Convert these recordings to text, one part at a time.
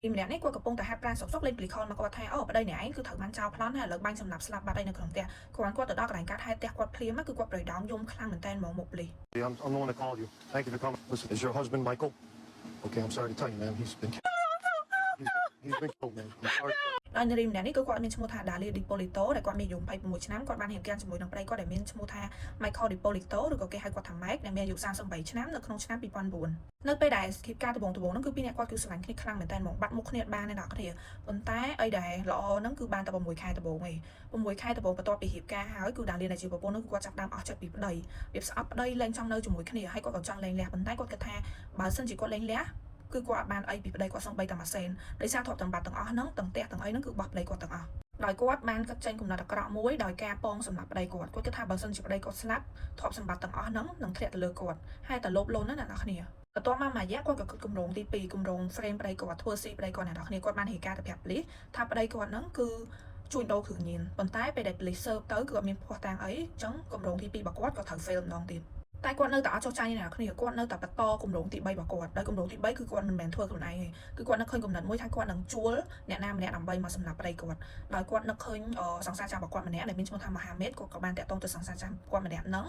ពីម្នាក់នេះគាត់កំពុងតែហាត់ប្រាណសុកសុកលេងប៉ូលីស call មកគាត់ថាអូប្តីអ្នកឯងគឺត្រូវបានចោរប្លន់ហើយឥឡូវបាញ់សម្លាប់ស្លាប់បាត់ហើយនៅក្នុងផ្ទះគ្រាន់គាត់ទៅដល់កន្លែងកើតហេតុផ្ទះគាត់ភ្លាមគឺគាត់ break down យំខ្លាំងមែនតើហ្មងមុខប៉ូលីស I'm the one that called you. Thank you for coming. Listen, is your husband Michael? Okay, I'm sorry to tell you, man. He's been killed, man. I'm sorry. ដោយនារីម្នាក់នេះគឺគាត់មានឈ្មោះថា Dalia Dippolito ដែលគាត់មានអាយុ26ឆ្នាំគាត់បានរៀបការជាមួយនឹងប្តីគាត់ដែលមានឈ្មោះថា Michael Dippolito ឬក៏គេហៅគាត់ថា Mike ដែលមានអាយុ38ឆ្នាំនៅក្នុងឆ្នាំ2009នៅពេលដែលស្គីបការដំបងដំបងហ្នឹងគឺពីរនាក់គាត់គឺស្រឡាញ់គ្នាខ្លាំងមែនតើហ្មងបាត់មុខគ្នាបានអ្នកនរគ្នាប៉ុន្តែអីដែលល្អហ្នឹងគឺបានតែ6ខែដំបូងឯង6ខែដំបូងបន្ទាប់ពីរៀបការហើយគឺ Dalia ដែលជាប្រពន្ធហ្នឹងគឺគាត់ចាប់ផ្ដើមអស់ចិត្តពីប្តីវាស្អប់ប្តីលែងចង់នៅជាមួយគ្នាហើយគាត់ក៏ចង់លែងលះប៉ុន្តែគាត់គិតថាបើសិនជាគាត់លែងលះគឺគាត់អត់បានអីពីប្តីគាត់សំបីតែមួយសេនដោយសារទ្រព្យសម្បត្តិទាំងអស់ហ្នឹងទាំងផ្ទះទាំងអីហ្នឹងគឺបោះប្តីគាត់ទាំងអស់ដោយគាត់បានគិតចេញគំនិតអាក្រក់មួយដោយការប៉ងសម្លាប់ប្តីគាត់គាត់គិតថាបើសិនជាប្តីគាត់ស្លាប់ទ្រព្យសម្បត្តិទាំងអស់ហ្នឹងនឹងធ្លាក់ទៅលើគាត់ហើយតែលោភលន់ណាអ្នកនរគ្នាបន្ទាប់មកមួយរយៈគាត់ក៏គិតគម្រោងទី2គម្រោង frame ប្តីគាត់ធ្វើស៊ីប្តីគាត់អ្នកនរគ្នាគាត់បានរាយការណ៍ទៅប្រាប់ប៉ូលីសថាប្តីគាត់ហ្នឹងគឺជួញដូរគ្រឿងញៀនប៉ុន្តែពេលដែលប៉ូលីសស៊ើបទៅគឺអត់មានភស្តុតាងអីអញ្ចឹងគម្រោងទី2របស់គាត់ក៏ត្រូវ fail ម្ដងទៀតតែគាត់នៅតែអត់ចុះចាញ់អ្នកនរគ្នាគាត់នៅតែបន្តគម្រោងទី3របស់គាត់ដោយគម្រោងទី3គឺគាត់មិនមែនធ្វើខ្លួនឯងទេគឺគាត់នឹកឃើញគំនិតមួយថាគាត់នឹងជួលអ្នកណាម្នាក់ដើម្បីមកសម្លាប់ប្តីគាត់ដោយគាត់នឹកឃើញសង្សារចាស់របស់គាត់ម្នាក់ដែលមានឈ្មោះថាមហាមេតគាត់ក៏បានតាក់ទងទៅសង្សារចាស់គាត់ម្នាក់ហ្នឹង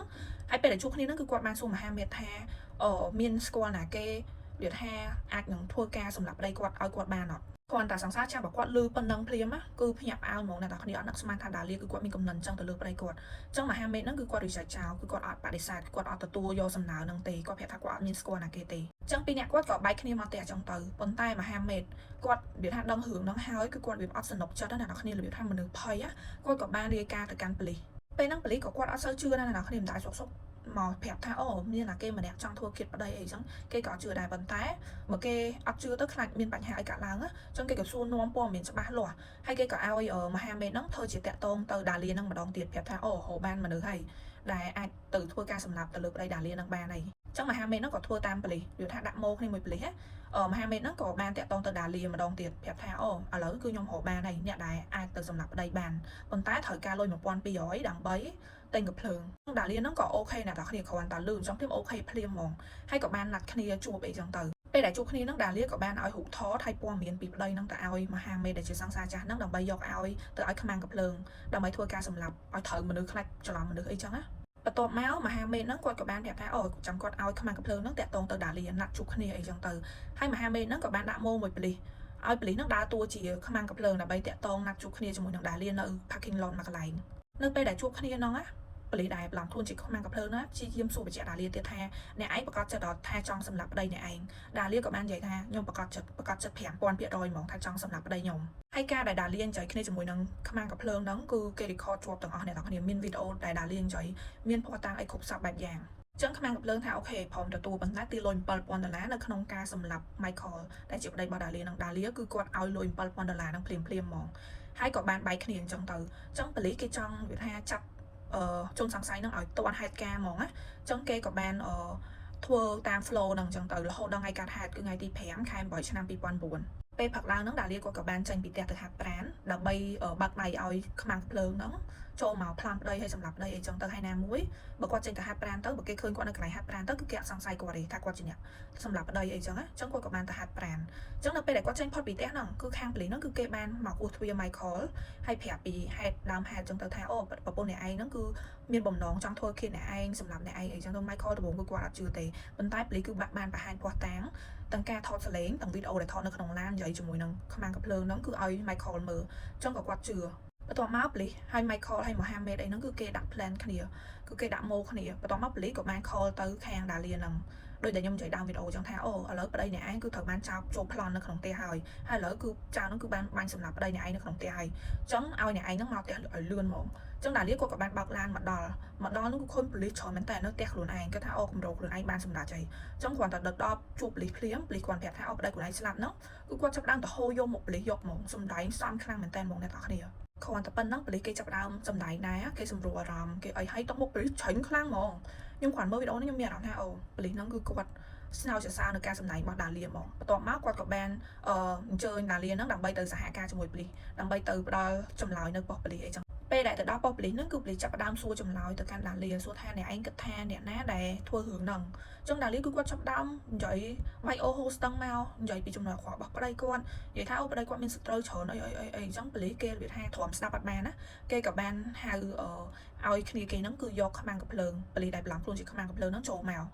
ហើយពេលដែលជួបគ្នាហ្នឹងគឺគាត់បានសួរមហាមេតថាអឺមានស្គាល់ណាគេវាថាអាចនឹងធ្វើការសម្លាប់ប្តីគាត់ឲ្យគាត់បានអត់គ្រាន់តែសង្សារចាស់របស់គាត់លឺប៉ុណ្ណឹងភ្លាមណាគឺភ្ញាក់ផ្អើលហ្មងអ្នកនរគ្នាអត់នឹកស្មានថាដាលៀគឺគាត់មានកំណត់អញ្ចឹងទៅលើប្តីគាត់អញ្ចឹងមហាមេតហ្នឹងគឺគាត់ reject ចោលគឺគាត់អត់បដិសេធគាត់អត់ទទួលយកសំណើហ្នឹងទេគាត់ប្រាប់ថាគាត់អត់មានស្គាល់ណាគេទេអញ្ចឹងពីរអ្នកគាត់ក៏បែកគ្នាមកផ្ទះអញ្ចឹងទៅប៉ុន្តែមហាមេតគាត់វាថាដឹងរឿងហ្នឹងហើយគឺគាត់វាអត់សនុកចិត្តណាអ្នកនរគ្នារបៀបថាមនុស្សភ័យគាត់ក៏បានរាយការណ៍ទៅកាន់ប៉ូលីសពេលហ្នឹងប៉ូលីសក៏គាត់អត់សូវជឿដែរអ្នកនរគ្នាមិនដែរសុកសុកមកប្រាប់ថាអូមានតែគេម្នាក់ចង់ធ្វើឃាតប្តីអីចឹងគេក៏អត់ជឿដែរប៉ុន្តែបើគេអត់ជឿទៅខ្លាចមានបញ្ហាអីកើតឡើងអញ្ចឹងគេក៏សួរនាំព័ត៌មានច្បាស់លាស់ហើយគេក៏ឲ្យមហាមេតហ្នឹងធ្វើជាតាក់ទងទៅដាលៀហ្នឹងម្ដងទៀតប្រាប់ថាអូហូបានមនុស្សហើយដែលអាចទៅធ្វើការសម្លាប់ទៅលើប្តីដាលៀហ្នឹងបានហើយអញ្ចឹងមហាមេតហ្នឹងក៏ធ្វើតាមប៉ូលីសវាថាដាក់ម៉ូគ្នាមួយប៉ូលីសណាមហាមេតហ្នឹងក៏បានតាក់ទងទៅដាលៀម្ដងទៀតប្រាប់ថាអូឥឡូវគឺខ្ញុំរកបានហើយអ្នកដែលអាចទៅសម្លាប់ប្តីបានប៉ុន្តែត្រូវការលុយ1200ដើម្បីទិញកាំភ្លើងដាលៀហ្នឹងក៏ OK អ្នកទាំងគ្នាគ្រាន់តែលឺអញ្ចឹងភ្លាម OK ភ្លាមហ្មងហើយក៏បានណាត់គ្នាជួបអីចឹងទៅពេលដែលជួបគ្នាហ្នឹងដាលៀក៏បានឲ្យរូបថតហើយព័ត៌មានពីប្តីហ្នឹងទៅឲ្យមហាមេដែលជាសង្សារចាស់ហ្នឹងដើម្បីយកឲ្យទៅឲ្យខ្មាំងកាំភ្លើងដើម្បីធ្វើការសម្លាប់ឲ្យត្រូវមនុស្សខ្លាចច្រឡំមនុស្សអីចឹងណាបន្ទាប់មកមហាមេហ្នឹងគាត់ក៏បានប្រាប់ថាអូចាំគាត់ឲ្យខ្មាំងកាំភ្លើងហ្នឹងតាក់ទងទៅដាលៀណាត់ជួបគ្នាអីចឹងទៅហើយមហាមេហ្នឹងក៏បានដាក់ម៉ូមួយប៉ូលីសឲ្យប៉ូលីសហ្នឹងដើរតួជាខ្មាំងកាំភ្លើងដើម្បីតាក់ទងណាត់ជួបគ្នាជាមួយនឹងដាលៀនៅ parking lot មួយកន្លែងនៅពេលដែលជួបគ្នាហ្នឹងណាប៉ូលីសដែលប្លង់ខ្លួនជាខ្មាំងកាំភ្លើងណាព្យាយាមសួរបញ្ជាក់ដាលៀទៀតថាអ្នកឯងប្រកាសចិត្តដល់ថាចង់សម្លាប់ប្តីអ្នកឯងដាលៀក៏បាននិយាយថាខ្ញុំប្រកាសចិត្តប្រកាសចិត្ត5000%ហ្មងថាចង់សម្លាប់ប្តីខ្ញុំហើយការដែលដាលៀនិយាយគ្នាជាមួយនឹងខ្មាំងកាំភ្លើងហ្នឹងគឺគេ record ជាប់ទាំងអស់អ្នកទាំងគ្នាមានវីដេអូដែលដាលៀនិយាយមានភស្តុតាងអីគ្រប់សពបែបយ៉ាងចឹងខ្មាំងកាំភ្លើងថា OK ព្រមទទួលប៉ុន្តែទីលុយ7000ដុល្លារនៅក្នុងការសម្លាប់ Michael ដែលជាប្តីរបស់ដាលៀនឹងដាលៀគឺគាត់ឲ្យលុយ7000ដុល្លារនឹងភ្លាមភ្លាមហ្មងហើយក៏បានបែកគ្នាអញ្ចឹងទៅអញ្ចឹងប៉ូលីសគេចង់វាថាចាប់អឺជនសង្ស័យនឹងឲ្យទាន់ហេតុការណ៍ហ្មងណាអញ្ចឹងគេក៏បានអឺធ្វើតាម flow ហ្នឹងអញ្ចឹងទៅរហូតដល់ថ្ងៃកើតហេតុគឺថ្ងៃទី5ខែ8ឆ្នាំ2009ពេលផឹកឡើងហ្នឹងដាលៀគាត់ក៏បានចេញពីផ្ទះទៅហាត់ប្រានដើម្បីបើកដៃឲ្យខ្មាំងភ្លើងហ្នឹងចូលមកប្លន់ប្តីឲ្យសម្លាប់ប្តីអីចឹងទៅហើយណាមួយបើគាត់ចេញទៅហាត់ប្រានទៅបើគេឃើញគាត់នៅកន្លែងហាត់ប្រានទៅគឺគេអត់សង្ស័យគាត់ទេថាគាត់ជាអ្នកសម្លាប់ប្តីអីចឹងណាចឹងគាត់ក៏បានទៅហាត់ប្រានចឹងនៅពេលដែលគាត់ចេញផុតពីផ្ទះហ្នឹងគឺខាងប៉ូលីសហ្នឹងគឺគេបានមកគោះទ្វារ Michael ហើយប្រាប់ពីហេតុដើមហេតុចឹងទៅថាអូប្រពន្ធអ្នកឯងហ្នឹងគឺមានបំណងចង់ធ្វើឃាតអ្នកឯងសម្រាប់អ្នកឯងអីចឹងទៅ Michael ដំបូងគឺគាត់អត់ជឿទេប៉ុន្តែប៉ូលីសគឺបានបង្ហាញភស្តុតាងទាំងការថតសំឡេងទាំងវីដេអូដែលថតនៅក្នុងឡាននិយាយជាមួយនឹងខ្មាំងកាំភ្លើងហ្នឹងគឺឲ្យ Michael មើលចឹងក៏គាត់ជឿបន្ទាប់មកប៉ូលីសហើយ Michael ហើយ Mohammed អីហ្នឹងគឺគេដាក់ plan គ្នាគឺគេដាក់ម៉ូគ្នាបន្ទាប់មកប៉ូលីសក៏បាន call ទៅខាងដាលៀហ្នឹងដោយតែខ្ញុំនិយាយដើមវីដេអូចឹងថាអូឥឡូវប្តីអ្នកឯងគឺត្រូវបានចោលចូលប្លន់នៅក្នុងផ្ទះហើយហើយឥឡូវគឺចៅហ្នឹងគឺបានបាញ់សម្លាប់ប្តីអ្នកឯងនៅក្នុងផ្ទះហើយចឹងឲ្យអ្នកឯងហ្នឹងមកផ្ទះឲ្យលឿនហ្មងចឹងដាលៀគាត់ក៏បានបើកឡានមកដល់មកដល់នោះគឺឃើញប៉ូលីសច្រើនមែនតើនៅផ្ទះខ្លួនឯងគាត់ថាអូគម្រោងខ្លួនឯងបានសម្រេចហើយចឹងគ្រាន់តែដល់ជួបប៉ូលីសភ្លាមប៉ូលីសគាត់ប្រាប់ថាអូប្តីខ្លួនឯងស្លាប់ហ្នឹងគឺគាត់ចាប់ដើមទៅហូរយកមកប៉ូលីសយកហ្មងសំដែងសំខ្លាំងមែនតើហ្មងអ្នកទាំងគ្នាគ្រាន់តែប៉ុណ្្នឹងប៉ូលីសគេចាប់ដើមសំដែងដែរគេសម្រួលអារម្មណ៍គេអីឲ្យតុកមុខប៉ូលីសច្រាញ់ខ្លាំងហ្មងខ្ញុំគ្រាន់មើលវីដេអូនេះខ្ញុំមានអារម្មណ៍ថាអូប៉ូលីសហ្នឹងគឺគាត់ស្នោចសរសើរនៅការសម្ដែងរបស់ដាលៀហ្មងបន្ទាប់មកគាត់ក៏បានអឺអញ្ជើញដាលៀហ្នឹងដើម្បីទៅសហការជាមួយប៉ូលីសដើម្បីទៅផ្ដល់ចម្លើយនៅប៉ុស្តិ៍ប៉ូលីសអីចឹង ពេលដែលទៅដល់ប៉ុស្តិ៍ប៉ូលីសហ្នឹងគឺប៉ូលីសចាប់ផ្ដើមសួរចម្លើយទៅកាន់ដាលីសួរថាអ្នកឯងគិតថាអ្នកណាដែលធ្វើរឿងហ្នឹងអញ្ចឹងដាលីគឺគាត់ចាប់ផ្ដើមនិយាយវាយអូហូស្ទឹងមកនិយាយពីចំណុចអាក្រក់របស់ប្តីគាត់និយាយថាអូប្តីគាត់មានសត្រូវច្រើនអីអីអីអីអញ្ចឹងប៉ូលីសគេរបៀបថាទ្រាំស្ដាប់អត់បានណាគេក៏បានហៅឲ្យគ្នាគេហ្នឹងគឺយកខ្មាំងកំភ្លើងប៉ូលីសដែលបន្លំខ្លួនជាខ្មាំងកំភ្លើងហ្នឹងចូលមក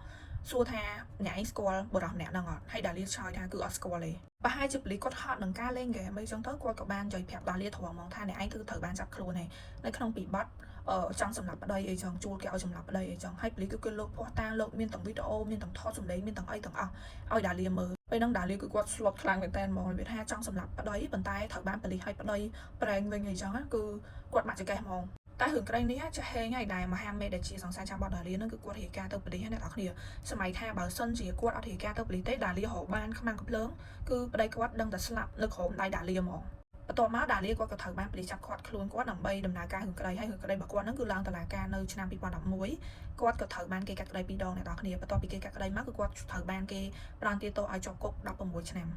សួរថាអ្នកឯងស្គាល់បុរសម្នាក់ហ្នឹងអត់ហើយដាលីឆ្លើយថាគឺអត់ស្គាល់ទេប្រហែលជាប៉ូលីសគាត់ហត់នឹងការលេងហ្គេមអីចឹងទៅគាត់ក៏បាននិយាយប្រាប់ដាលីត្រង់ហ្មងថាអ្នកឯងគឺត្រូវបានចាប់ខ្លួនហើយនៅក្នុងពីបទអឺចង់សម្លាប់ប្តីអីចឹងជួលគេឲ្យសម្លាប់ប្តីអីចឹងហើយប៉ូលីសគឺគេលើកភស្តុតាងលើកមានទាំងវីដេអូមានទាំងថតសម្លេងមានទាំងអីទាំងអស់ឲ្យដាលីមើលពេលហ្នឹងដាលីគឺគាត់ស្លុតខ្លាំងមែនតើហ្មងរបៀបថាចង់សម្លាប់ប្តីប៉ុន្តែត្រូវបានប៉ូលីសឲ្យប្តីប្រែងវិញអីចឹងគឺគាត់បាក់ចង្កេះហ្មងតែរឿងក្តីនេះចាស់ហេងហើយដែលមហាមេដែលជាសង្សារចាំបត់ដាលីហ្នឹងគឺគាត់រាយការណ៍ទៅប៉ូលីសណាអ្នកនរគ្នាសម័យថាបើសិនជាគាត់អត់រាយការណ៍ទៅប៉ូលីសទេដាលីរកបានខ្មាំងកំភ្លើងគឺប្តីគាត់ដឹងតែស្លាប់នៅក្រោមដៃដាលីហ្មងបន្ទាប់មកដាលីគាត់ក៏ត្រូវបានប៉ូលីសចាប់ឃាត់ខ្លួនគាត់ដើម្បីដំណើរការរឿងក្តីហើយរឿងក្តីរបស់គាត់ហ្នឹងគឺឡើងតុលាការនៅឆ្នាំ2011គាត់ក៏ត្រូវបានគេកាត់ក្តីពីរដងអ្នកនរគ្នាបន្ទាប់ពីគេកាត់ក្តីមកគឺគាត់ត្រូវបានគេផ្ដន្ទាទោសឲ្យជាប់គុក16ឆ្នាំ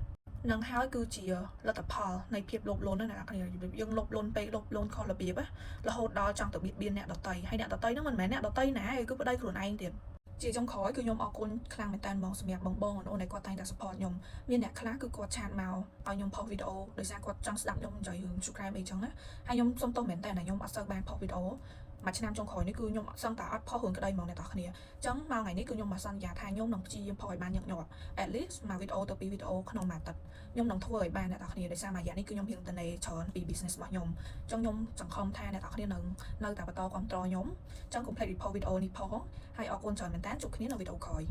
នឹងហើយគឺជាលទ្ធផលនៃភាពលោភលន់ណាអ្នកនរគ្នាយើងលោភលន់ពេកលោភលន់ខុសរបៀបរហូតដល់ចង់ទៅបៀតបៀនអ្នកដទៃហើយអ្នកដទៃហ្នឹងមិនមែនអ្នកដទៃណាគឺប្តីខ្លួនឯងទៀតជាចុងក្រោយគឺខ្ញុំអរគុណខ្លាំងមែនតើហ្មងសម្រាប់បងបងអូនៗដែលគាត់តែងតែ support ខ្ញុំមានអ្នកខ្លះគឺគាត់ chat មកឲ្យខ្ញុំផុសវីដេអូដោយសារគាត់ចង់ស្ដាប់ខ្ញុំនិយាយរឿង True Crime អីចឹងណាហើយខ្ញុំសុំទោសមែនតើដែលខ្ញុំអត់សូវបានផុសវីដេអូមួយឆ្នាំចុងក្រោយនេះគឺខ្ញុំសឹងតែអត់ផុសរឿងក្តីហ្មងអ្នកនរគ្នាអញ្ចឹងមកថ្ងៃនេះគឺខ្ញុំមកសន្យាថាខ្ញុំនឹងព្យាយាមផុសឲ្យបានញឹកញាប់ at least មួយវីដេអូទៅពីរវីដេអូក្នុងមួយអាទិត្យខ្ញុំនឹងធ្វើឲ្យបានអ្នកនរគ្នាដោយសារមួយរយៈនេះគឺខ្ញុំរៀងតនេច្រើនពី business របស់ខ្ញុំអញ្ចឹងខ្ញុំសង្ឃឹមថាអ្នកនរគ្នានឹងនៅតែបន្តគាំទ្រខ្ញុំអញ្ចឹងកុំភ្លេច report វីដេអូនេះផងហើយអរគុណច្រើនមែនតើជួបគ្នានៅវីដេអូក្រោយ។